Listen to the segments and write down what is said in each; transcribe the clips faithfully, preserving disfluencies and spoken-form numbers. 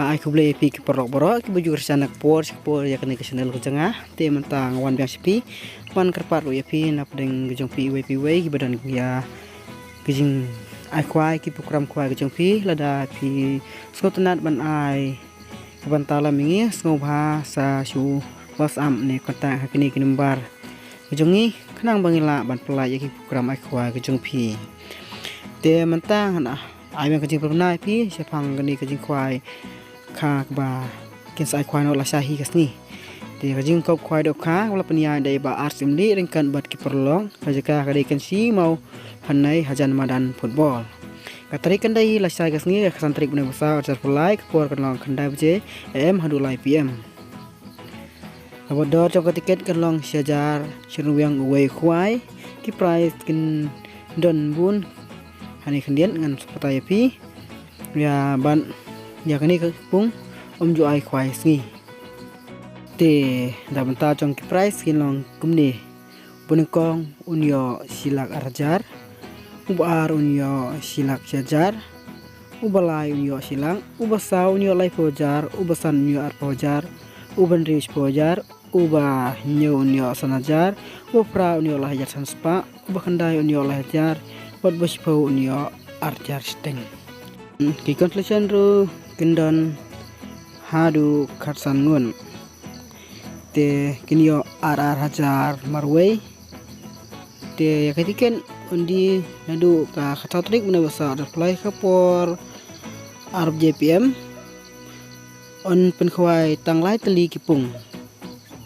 Ai khublei ïa phi ki paralok baroh kiba ju kyrshan na ka por sha ka por ïa kane ka channel ka jong nga. Te mynta nga wan biang sha phi ban kyrpad ruh ïa phi na pdeng ka jong phi iwei pa iwei kiba don ïa ka jingai khwai, ki program khwai ka jong phi. Lada phi sngewtynnad ban ai ka bynta lam ïa ngi, sngewbha sa shu WhatsApp ne contact ha kine ki number ka jong ngi khnang ba ngin lah ban pynlait ïa ki program ai khwai ka jong phi. Te mynta ngan ai biang ka jingpynbna ïa phi shaphang kane ka jingkhwai kha kaba kin sa ai khwai noh lashai hi ka sngi. Te ka jingkop khwai dohkha kaba la pynïaid da i Bah Arts Imlieh ryngkat bad ki paralok, ka jaka ka dei Kynshi Mawphanhei hajan madan football. Ka tarik kan dei lashai ka sngi, ka khatsan tarik bnai ba saw arhajar arphew lai, ka por kan long khyndai baje A M haduh lai P M. Ka bor dor jong ka tiket kan long shi hajar shirnwiang uwei u khwai. Ki prize kin don bun. Hangne khyndiat ngan sa batai ïa phi ïa ban ïa kane ka pung ym ju ai khwai sngi. Te da bynta jong ki prize kin long kumne. Uba nyngkong un ïoh shi lak ar hajar, uba ar un ïoh shi lak shi hajar, uba lai un ïoh shi lak, uba saw un ïoh laiphew hajar, uba san un ïoh arphew hajar, uba hynriew shiphew hajar, uba hynñiew un ïoh san hajar, uba phra un ïoh lai hajar san spah, uba khyndai un ïoh lai hajar, bad uba shiphew un ïoh ar hajar shiteng. Ki consolation ruh kin don haduh khatsan ngut. Te kin ïoh ar ar hajar marwei. Te ïa ka tiket un die naduh ka khatsaw tarik bnai ba saw arhajar arphew lai ka por ar baje P M. Un pynkhwai tang lai tylli ki pung.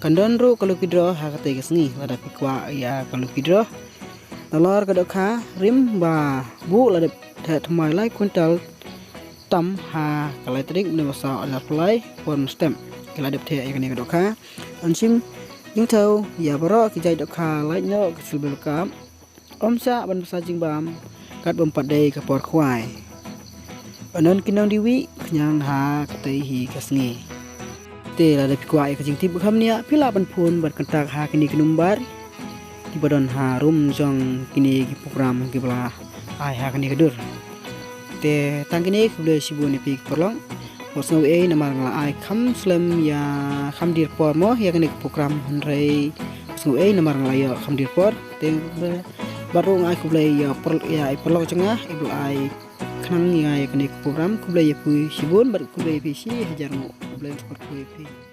Kan don ruh ka lucky draw ha katei ka sngi lada phi kwah ïa ka lucky draw. Nalor ka dohkha rim ba buh la dep theh thymmai lai kwintal tam ha ka lai tarik bnai ba saw arhajar arphew lai por mynstep. Ki la dep theh ïa kane ka dohkha. Yn shim jingthaw ïa baroh ki jait dohkha lait noh ka Silver Cup. Ym shah ban bsa jingbam katba ym pat dei ka por khwai. Yn don ki nongdie wieh khñiang ha katei hi ka sngi. Te lada phi kwah ïa ka jingtip ba kham bniah phi lah ban phone bad contact ha kine ki number kiba don harum jong kine ki program kiba la ai ha kane ka dur. Te tang kine, khublei shibun ïa phi ki paralok. Wat sngew ei namar nga la ai kham slem ïa kham dier por mo ïa kane ka program, hynrei wat sngew ei namar nga la ïoh kham dier por. Te bad ruh nga ai khublei ïa par-, ïa i paralok jong nga iba la ai khnang ïa nga ïa kane ka program. Khublei ïa phi shibun bad khublei ïa phi shi hajar nguh. Khublei, khublei ïa phi.